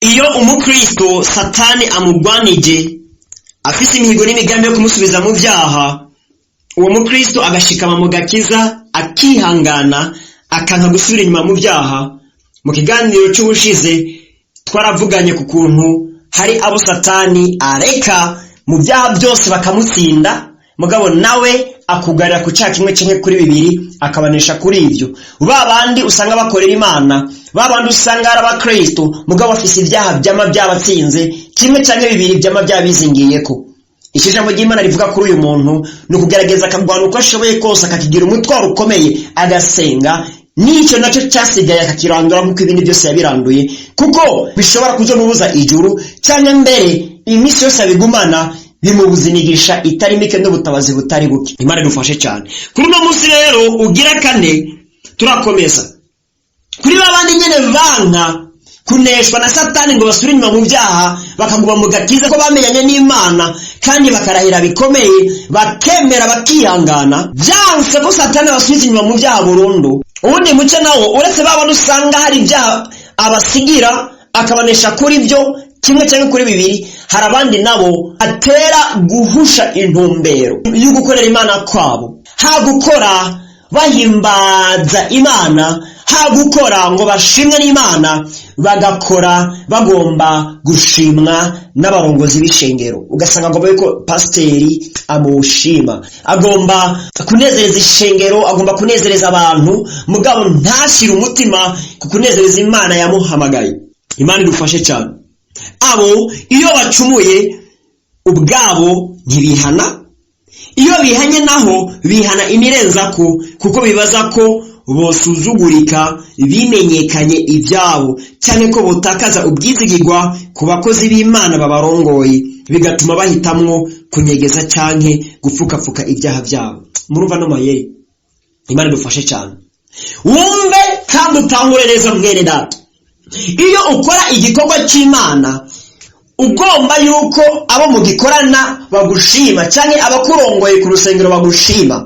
Iyo umukristo Satani amugwanije afise imihigo n'imigambi yo kumusubiza mu vyaha, uwo mukristo agashikama mu gakiza, akihangana, akanka gusubira inyuma mu vyaha. Mu kiganiro c'ubushize twaravuganye ku kuntu hari abo Satani areka mu vyaha byose bakamutsinda, mugabo nawe akugarira ku cyaha kimwe canke kuri bibiri, akabanesha kuri ivyo. Ba bandi usanga bakorera Imana, ba bandi usanga ari abakristo, mugabo bafise ibyaha vyama vyabatsinze, kimwe canke bibiri vyama vyabizingiyeko. Icyo ijambo ry'Imana rivuga kuri uyu muntu ni ukugerageza akagwana uko ashoboye kose, akakigira umutwaro ukomeye, agasenga, n'icyo nacyo cyasigaye akakirandura nk'uko ibindi byose yabiranduye, kuko bishobora kuzomubuza ijuru, cyangwa mbere iminsi yose abigumana bimubuza imigisha itari mike n'ubutabazi butari buke. Imana idufashe cyane. Kuri uno munsi rero ugira kane, turakomeza kuri ba bandi nyene banka kuneshwa na Satani ngo basubire inyuma mu byaha, bakaguma mu gakiza ko bamenyanye n'Imana, kandi bakarahira bikomeye, bakemera, bakihangana, byanse ko Satani abasubiza inyuma mu byaha burundu. Ubundi muce nawo, uretse ba bandi usanga hari ibyaha abasigira akabanesha kuri byo kimwe cyangwa kuri bibiri, hari abandi nabo atera guhusha intumbero yo gukorera Imana kwabo. Ha gukora bahimbaza Imana, ha gukora ngo bashimwe n'Imana, bagakora bagomba gushimwa n'abarongozi b'ishengero. Ugasanga agomba yuko pasiteri amushima, agomba kunezereza ishengero, agomba kunezereza abantu, mugabo ntashyire umutima ku kunezereza Imana yamuhamagaye. Imana idufashe cyane. Abo iyo bacumuye ubwabo ntibihana, iyo bihanye naho bihana imirenzako, kuko bibaza ko bosuzugurika bimenyekanye ibyabo, cyane ko botakaza ubwizigirwa ku bakozi b'Imana babarongoye, bigatuma bahitamwo kunyegeza canke gupfukapfuka ibyaha byabo. Murumva no mayeri. Imana idufashe cyane. Wumve kandi utahure neza, mwene data, iyo ukora igikorwa cy'Imana ugomba yuko abo mugikorana bagushima cyangwa abakurongoye ku rusengero bagushima,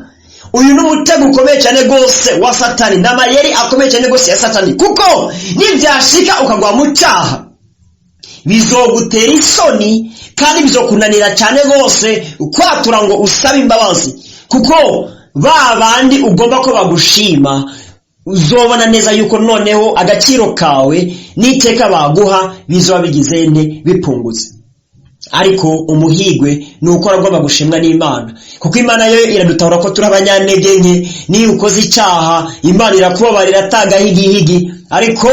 uyu ni umutego ukomeye cyane rwose wa Satani, n'amayeri akomeye cyane rwose ya Satani, kuko nibyashika ukagwa mu cyaha bizogutera isoni kandi bizokunanira cyane rwose kwatura ngo usabe imbabazi, kuko ba bandi ugomba ko bagushima uzobona neza yuko noneho agaciro kawe n'iteka baguha bizoba bigize nte? Bipungutse. Ariko umuhigwe ni uko agomba gushimwa n'Imana, kuko Imana yo iradutahura ko turi abanyantege nke. Niyo ukoze icyaha, Imana irakubabarira atagahigihigi. Ariko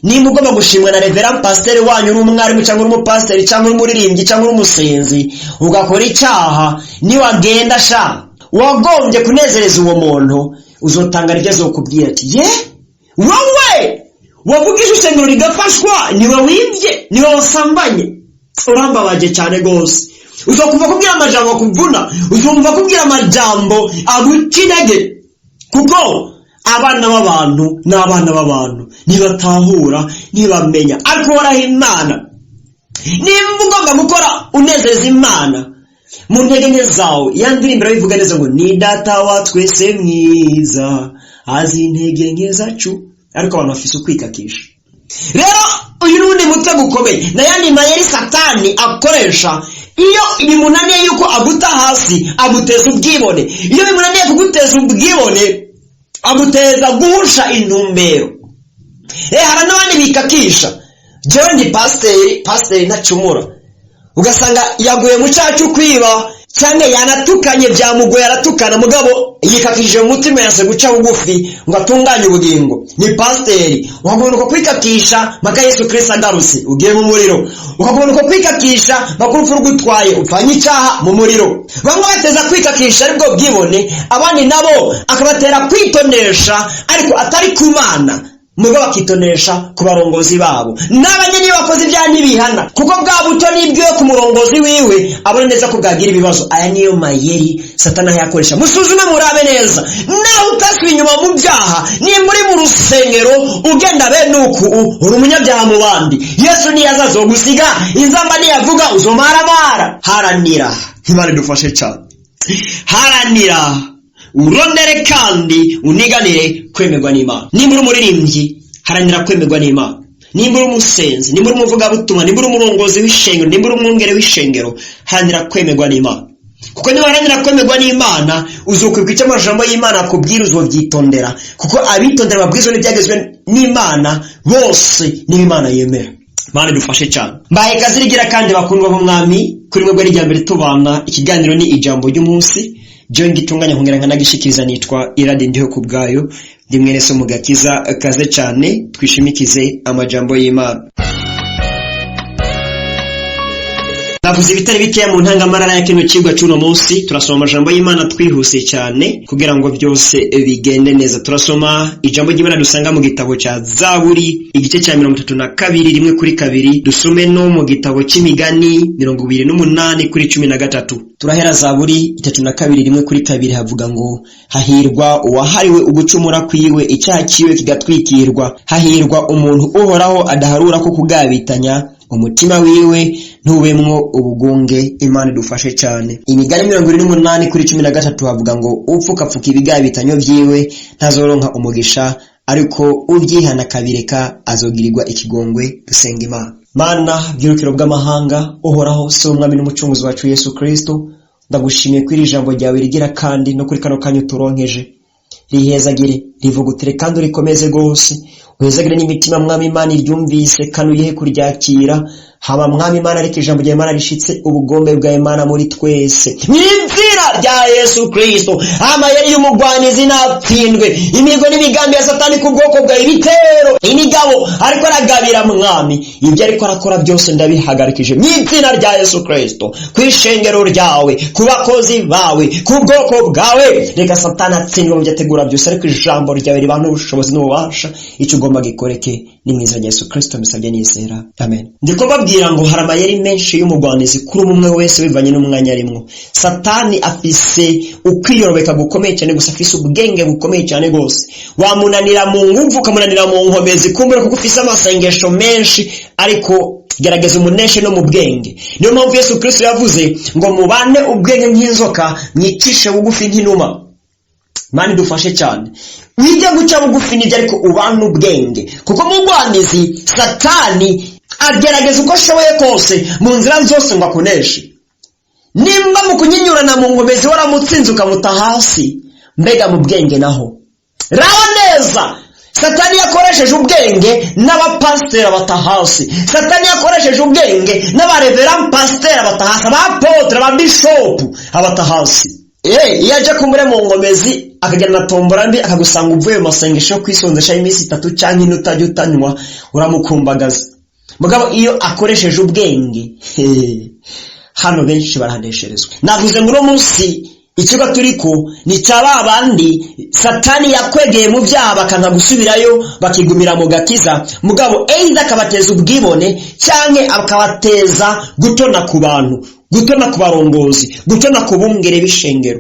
nimba ugomba gushimwa na reverend pasiteri wanyu, uri umwarimu cyangwa uri umupasiteri cyangwa uri umuririmbyi cyangwa uri umusenzi, ugakora icyaha, niwagenda sha wagombye kunezereza uwo muntu, uzotanga ibyo azokubwira ati: "Ye, wowe wavugije ishengero rigafashwa, niwe wibye, niwe wasambanye, urambabaje cyane rwose." Uzokumva kubwira amajambo akuvuna, uzumva kubwira amajambo aguca intege, kuko abana b'abantu ni abana b'abantu, ntibatahura, ntibamenya. Ariko uhoraho Imana, nimba ugomba gukora unezeza Imana mu ntege nke zawe, ya ndirimbo irabivuga neza ngo: "Ni Data wa twese mwiza, azi intege nke zacu." Ariko abantu bafise ukwikakisha. Rero uyu ni uwundi mutego ukomeye n'ayandi mayeri Satani akoresha. Iyo bimunaniye yuko aguta hasi, aguteza ubwibone. Iyo bimunaniye kuguteza ubwibone, aguteza guhusha intumbero. Hari n'abandi bikakisha: "Jewe ndi pasiteri, pasiteri ntacumura." Ugasanga yaguye mu cyaha cyo kwiba cyangwa yanatukanye, byamugoye, aratukana, mugabo yikakishije mu mutima, yanse guca bugufi ngo atunganye ubugingo. Ni pasiteri. Ukagubona uko kwikakisha mpaka Yesu Kirisito agarutse, ugiye mu muriro. Ukagubona uko kwikakisha mpaka urupfu rugutwaye, upfanye icyaha mu muriro. Bamwe bateza kwikakisha aribwo bwibone, abandi nabo akabatera kwitonesha, ariko atari ku Mana, mugabo bakitonesha ku barongozi babo. N'abanyene iyo bakoze ibyaha ntibihana, kuko bwa buto n'ibwiwe ku murongozi wiwe abona neza ko bwagira ibibazo. Aya niyo mayeri Satani ayakoresha. Musuzume, murabe neza nawe utasubiye inyuma mu byaha. Nimba uri mu rusengero ugenda bene uku, uri umunyabyaha mu bandi. Yesu niyaza azogusiga, inzamba niyavuga uzomaramara. Haranira, Imana idufashe cyane, haranira, urondere kandi uniganire kwemerwa n'Imana. Nimba uri umuririmbyi, haranira kwemerwa n'Imana. Nimba uri umusenzi, nimba uri umuvugabutumwa, nimba uri umurongozi w'ishengero, nimba uri umwungere w'ishengero, haranira kwemerwa n'Imana. Kuko niba uharanira kwemerwa n'Imana, uzokwibuka icyo amajambo y'Imana akubwira, uzobyitondera. Kuko abitondera amabwiriza n'ibyagezwe n'Imana bose nibo Imana yemera. Mana dufashe cyane. Mbaye kazirigira kandi bakundwa b'Umwami, kuri mwebwe ari mbere tubana. Ikiganiro ni ijambo ry'umunsi. John gitunganya nkongera nkanagishikiriza, nitwa Iradi Ndiho ku bwayo, ndi mwene so mu gakiza. Kaze cyane twishimikize amajambo y'Imana. Navuze ibitari bikeya mu ntangamarara ya kino kigwa cy'uno munsi. Turasoma amajambo y'Imana twihuse cyane kugira ngo byose bigende neza. Turasoma ijambo ry'Imana dusanga mu gitabo cya Zaburi igice cya 32 1-2, dusome no mu gitabo cy'Imigani 28:13. Turahera Zaburi 32 1-2, havuga ngo: hahirwa uwahariwe ugucumura kwiwe, icyaha cyiwe kigatwikirwa. Hahirwa umuntu Uhoraho adaharura ko kugabitanya, umutima wiwe ntubemwo ubugunge. Imana idufashe cyane. Imigani 28:13 havuga ngo: upfukapfuka ibigabitanyo vyiwe ntazoronka umugisha, ariko uvyihana akabireka azogirirwa ikigongwe. Dusenga Imana. Mana by'urukiro bw'amahanga, Uhoraho se w'Umwami n'Umucunguzi wacu Yesu Kristo, ndagushimiye kuri iri jambo ryawe rigira kandi no kuri kano kanya uturonkeje. Rihezagire, rivugutere kandi urikomeze rwose. Uhezagire n'imitima, Mwami Imana, iryumvise kandi uyihe kuryakira. Haba Mwami Imana, ariko ijambo rya Imana rishitse ubugombe bwa Imana muri twese mw'izina rya Yesu Kristo. Amayeri y'umugwanizi natsindwe, imihigo n'imigambi ya Satani ku bwoko bwawe, ibitero, imigabo ariko aragabira, Mwami, ibyo ariko arakora byose ndabihagarikije mw'izina rya Yesu Kristo. Ku ishengero ryawe, ku bakozi bawe, ku bwoko bwawe, reka Satani atsindwe mu byo ategura byose, ariko ijambo ryawe ribana ubushobozi n'ububasha. Icyo ugomba gikoreke ni mu izina rya Yesu Kristo mbisabye nizera, amen. Ndiko mbabwira ngo hari amayeri menshi y'umugwanizi kuri umwe wese bivanye n'umwanya arimwo. Satani afise ukwiyorobeka gukomeye cyane gusa, afise ubwenge bukomeye cyane rwose. Wamunanira mu nguvu, ukamunanira mu nkomezi, kumbura kuko ufise amasengesho menshi, ariko gerageza umuneshe no mu bwenge. Niyo mpamvu Yesu Kristo yavuze ngo mubane ubwenge nk'inzoka, mwicishe bugufi nk'inuma. Mani dufashe cyane. Wige guca bugufi nibyo, ariko ubane ubwenge, kuko mugwanizi Satani agerageza uko ashoboye kose mu nzira zose ngo akuneshe. Nimba mu kunyinyurana mu ngomezi waramutsinze ukamuta hasi, mbega mu bwenge naho raho neza. Satani yakoresheje ubwenge n'abapasiteri bata hasi. Satani yakoresheje ubwenge n'abarevera pasiteri bata hasi, abapotre, ababishopu abata hasi. Iyo aje kumure mu ngomezi akagenda na tombora mbi, akagusanga uvuye mu masengesho yo kwisonzesha iminsi 3 cyangwa 4 utajya utanywa, uramukumbagaza. Mugabo iyo akoresheje ubwenge, hano benshi barahanesherezwa. Navuze ngo uno munsi ikigo turiko ni cya ba bandi Satani yakwegeye mu byaha bakanga gusubirayo, bakigumira mu gakiza. Mugabo either akabateza ubwibone cyangwa akabateza gutona ku bantu, gutona ku barongozi, gutona ku bungere b'ishengero.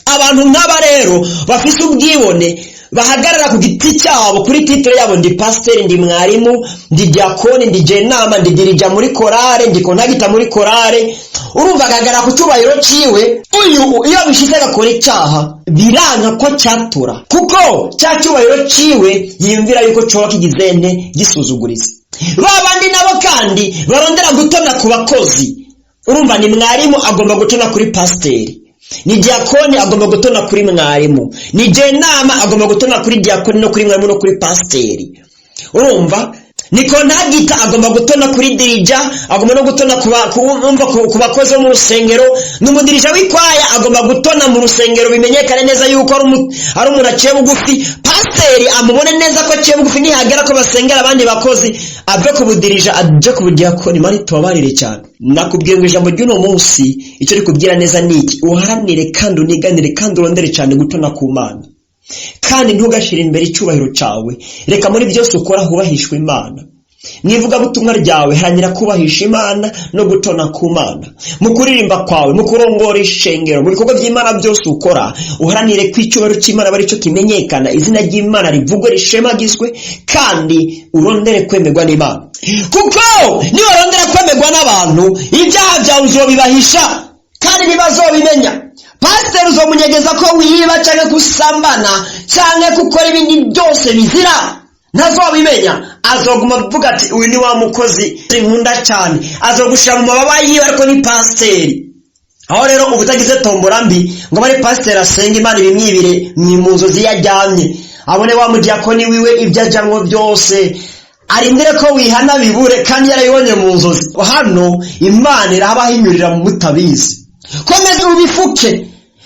Abantu nk'aba rero bafise ubwibone, bahagarara ku giti cyabo, kuri titre yabo: ndi pasiteri, ndi mwarimu, ndi diakoni, ndi jenama, ndi dirija muri korale, ndi kontagita muri korale. Urumva agaragara ku cyubahiro ciwe. Uyu iyo bishize agakora icyaha, biranka ko cyatura, kuko cya cyubahiro ciwe yiyumvira yuko coba kigizene gisuzuguritse. Ba bandi nabo kandi barondera gutona ku bakozi. Urumva ni mwarimu agomba gutona kuri pasiteri, ni diakoni agomba gutona kuri mwarimu, ni jenama agomba gutona kuri diakoni no kuri mwarimu no kuri pasiteri. Urumva ni kontagita agomba gutona kuri dirija, agomba no gutona ku bakozi bo mu rusengero. N'umudirija w'ikwaya agomba gutona mu rusengero, bimenyekane neza yuko ari umuntu aciye bugufi, pasiteri amubone neza ko aciye bugufi. Nihagera ko basengera abandi bakozi, ave ku budirija aje ku budiakoni. Mari tubabarire cyane. Nakubwiye ngo ijambo ry'uno munsi icyo rikubwira neza ni iki: uharanire kandi uniganire kandi urondere cyane gutona ku Mana, kandi ntugashire imbere icyubahiro cyawe. Reka muri byose ukora hubahishwe Imana. Mu ivugabutumwa ryawe haranira kubahisha Imana no gutona ku Mana. Mu kuririmba kwawe, mu kurongora ishengero, mu bikorwa by'Imana byose ukora, uharanire ko icyubahiro cy'Imana aba aricyo kimenyekana, izina ry'Imana rivugwe, rishemagizwe, kandi urondere kwemerwa n'Imana. Kuko niwarondera kwemerwa n'abantu, ibyaha byawe uzobibahisha kandi ntibazobimenya. Pasiteri uzomunyegeza ko wiba cyangwa gusambana cyangwa gukora ibindi byose bizira, Ntazobimenya, azoguma avuga ati uyu ni wa mukozi nkunda cyane, azogushira mu mababa yiwe, ariko ni pasiteri. Aho rero uba utagize tombora mbi ngo abe ari pasiteri asenga Imana ibimwibire mu nzozi iyo aryamye, abone wa mudiyakoni wiwe ibyo ajamwo byose, arindire ko wihana bibure kandi yarabibonye mu nzozi. Hano Imana irahabahinyurira mu mutabizi. Komeza ubifuke,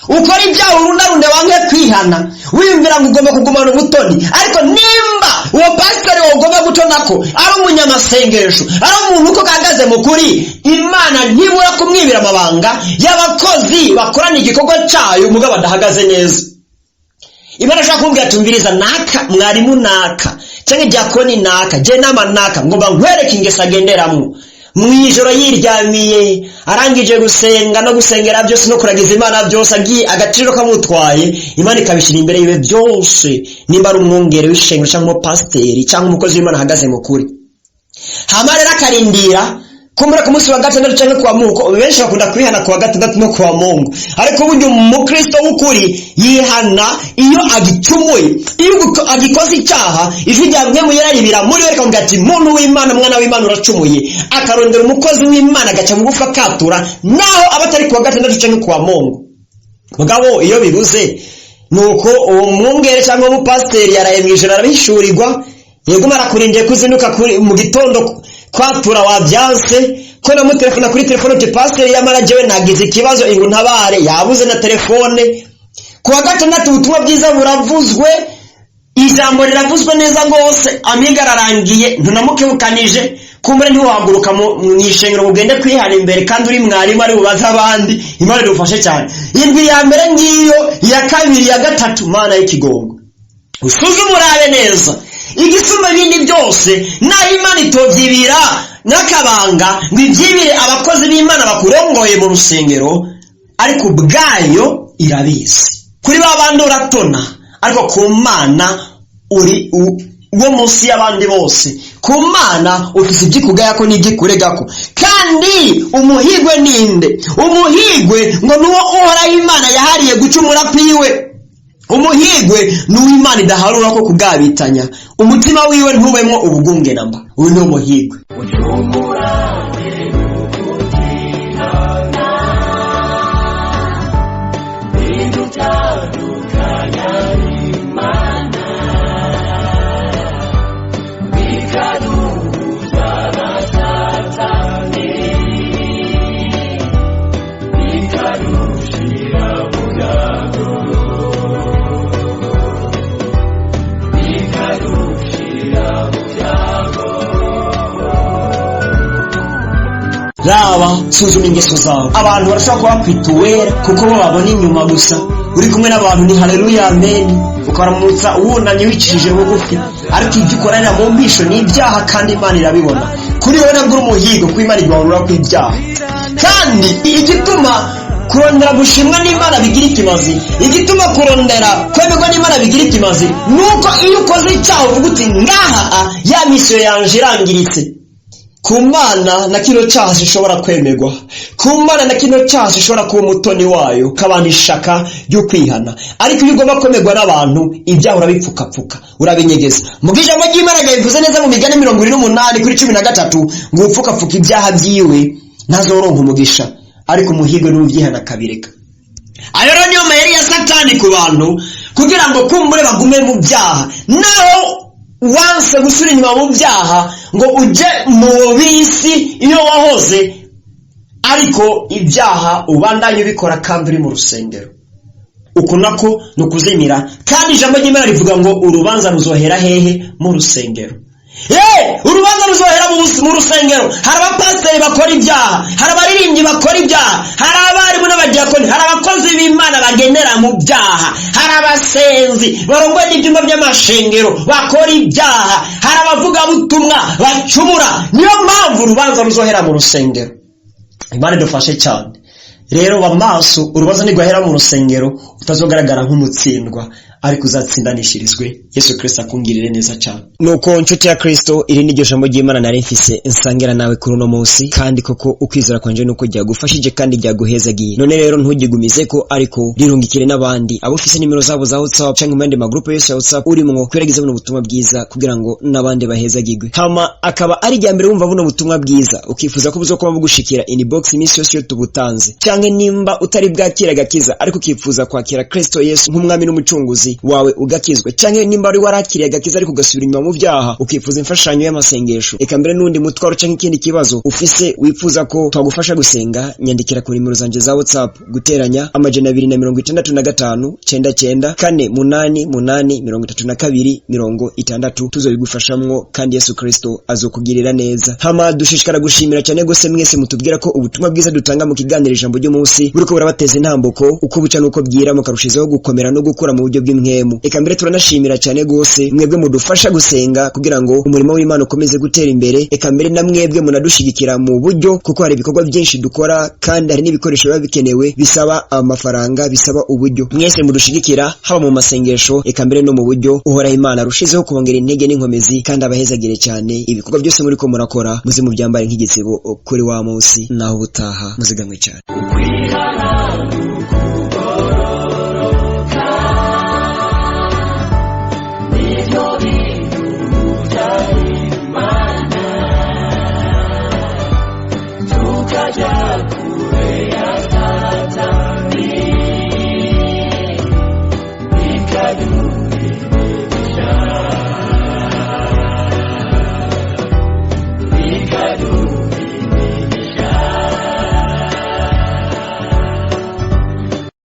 ukora ibyaha urundarunde, wange kwihana, wiyumvira ngo ugomba kugumana ubutoni. Ariko nimba uwo pasiteri wawe ugomba gutona ko ari umunyamasengesho, ari umuntu uko gahagaze mu kuri, Imana ntibura kumwibira amabanga y'abakozi bakorana igikorwa cyayo mugabo badahagaze neza. Imana ashobora kumubwira ati umviriza naka, mwarimu naka cyangwa diakoni naka, je nama naka, ngomba nkwereke ingeso agenderamwo. Mu ijoro yiryamiye, arangije gusenga no gusengera byose no kuragiza Imana byose, agiye agaciro kamutwaye, Imana ikabishyira imbere yiwe byose, nimba ari umwungere w'ishengero cyangwa umupasiteri cyangwa umukozi w'Imana ahagaze mu kuri. Hama rero akarindira kumbura ku munsi wa gatandatu cyangwa kuwa Mungu. Benshi bakunda kwihana kuwa gatandatu no kuwa Mungu, ariko burya umukristo w'ukuri yihana iyo agicumuye, iyo agikoze icyaha. Ijwi rya Mpwemu yararibira muri we rikamubwira ati muntu w'Imana, mwana w'Imana, uracumuye. Akarondera umukozi w'Imana, agaca bugufi, akatura, naho aba atari kuwa gatandatu cyangwa kuwa Mungu. Mugabo iyo bibuze, nuko uwo mwungere cyangwa umupasiteri yaraye mu ijoro arabihishurirwa, yego, arakurindiye kuzinduka mu gitondo kwatura, wabyanse ko namutelefona kuri telefone uti pasiteri yamara jewe nagize ikibazo, ingu ntabare, yabuze na telefone. Ku wa gatandatu ubutumwa bwiza buravuzwe, ijambo riravuzwe neza rwose, amiga ararangiye, ntunamukebukanije kumbure, ntiwahaguruka mu ishengero ngo ugende kwihana imbere kandi uri mwarimu ari bubaze abandi. Imana idufashe cyane. Indwi ya mbere ngiyo, iya kabiri, iya gatatu, Mana y'ikigongo, usuzume urabe neza. Igisumba ibindi byose, naho Imana itobyibira n'akabanga ngo ibyibire abakozi b'Imana bakurongoye mu rusengero, ariko ubwayo irabizi. Kuri ba bandi uratona, ariko ku Mana uri wo munsi y'abandi bose. Ku Mana ufise ibyikugayako n'ibyikuregako. Kandi umuhigwe ninde? Umuhigwe ngo nuwo Uhoraho Imana yahariye gucumura kwiwe. Umuhigwe n'uw'Imana idaharura ko kugabitanya, umutima wiwe ntubemwo ubugunge namba. Uyu ni umuhigwe. Raba, suzuma ingeso zawe. Abantu barashobora kuba bakwita uwera kuko bo babona inyuma gusa. Uri kumwe n'abantu ni haleluya, amen, ukaramutsa wunamye wicishije bugufi, ariko ibyo ukorera mu mpisho ni ibyaha kandi Imana irabibona. Kuri wowe nabwo uri umuhigo, kuko Imana iguharura ku ibyaha. Kandi igituma kurondera gushimwa n'Imana bigira ikimazi, igituma kurondera kwemerwa n'Imana bigira ikimazi, nuko iyo ukoze icyaha uvuga uti ngaha ya misiyo yanje irangiritse. Ku Mana na kino cyaha gishobora kwemerwa, ku Mana na kino cyaha gishobora kuba umutoni wayo, kabana ishaka ryo kwihana. Ariko iyo ugomba kwemerwa n'abantu, ibyaha urabipfukapfuka, urabinyegeza. Mu ijambo ry'Imana bivuze neza mu Migani 28:13 ngo upfukapfuka ibyaha byiwe ntazoronka umugisha, ariko umuhigwe n'ubyihana akabireka. Ayo rero niyo mayeri ya Satani ku bantu kugira ngo kumbure bagume mu byaha. Naho wanse gusubira inyuma mu byaha ngo ujye mu bisi iyo wahoze, ariko ibyaha ubandanye ubikora kandi uri mu rusengero, uku nako ni ukuzimira. Kandi ijambo ry'Imana rivuga ngo urubanza ruzohera hehe? Mu rusengero. Urubanza ruzohera mu rusengero. Hari abapasiteri bakora ibyaha, hari abaririmbyi bakora ibyaha, hari abarimu n'abadiyakoni, hari abakozi b'Imana bagendera mu byaha, hari abasenzi barongoye n'ibyumba by'amashengero bakora ibyaha, hari abavugabutumwa bacumura. Niyo mpamvu urubanza ruzohera mu rusengero. Imana idufashe cyane. Rero ba maso, urubanza ntirwahera mu rusengero utazogaragara nk'umutsindwa. Ariko uzatsindanishirizwe. Yesu Kristo akungirire neza cyane. Nuko nshuti ya Kristo, iri ni ryo jambo ry'Imana nari mfise nsangira nawe kuri uno munsi, kandi koko ukwizera kwanje nuko ryagufashije kandi ryaguhezagiye. None rero ntugigumize ko, ariko rirungikire n'abandi, abo ufise nimero zabo za WhatsApp canke mu yandi magrupe yose ya WhatsApp urimwo, kwiragiza buno butumwa bwiza kugira ngo n'abandi bahezagirwe. Hama akaba ari rya mbere wumva buno butumwa bwiza, ukifuza ko buzokoma bugushikira inbox iminsi yose iyo tubutanze, canke nimba utari bwakira agakiza ariko ukifuza kwakira Kristo Yesu nk'umwami n'umucunguzi wawe ugakizwa, canke nimba wari warakiriye agakiza ariko ugasubira inyuma mu byaha, ukifuza imfashanyo y'amasengesho, eka mbere n'undi mutwaro canke ikindi kibazo ufise wifuza ko twagufasha gusenga, nyandikira ku nimero zanje za WhatsApp: +265 99 488 32 60. Tuzobigufashamwo kandi Yesu Kristo azokugirira neza. Hama dushishikara gushimira cyane gose mwese mutubwira ko ubutumwa bwiza dutanga mu kiganiro Ijambo ry'Umunsi buriko burabateza intambuko uko buca nuko bwira, mukarushizaho gukomera no gukura mu buryo bw'impwemu. Eka mbere turanashimira cyane gose mwebwe mudufasha gusenga kugira ngo umurimo w'Imana ukomeze gutera imbere, eka mbere na mwebwe munadushigikira mu buryo, kuko hari ibikorwa byinshi dukora kandi hari n'ibikoresho biba bikenewe bisaba amafaranga, bisaba uburyo. Mwese mudushigikira haba mu masengesho eka mbere no mu buryo, Uhoraho Imana arushizeho kubongera intege n'inkomezi kandi abahezagire cyane. Ibikorwa byose muriko murakora muze mubyambare nk'igitsibo kuri wa munsi. Naho ubutaha, muzigamwe cyane. Ukwihana.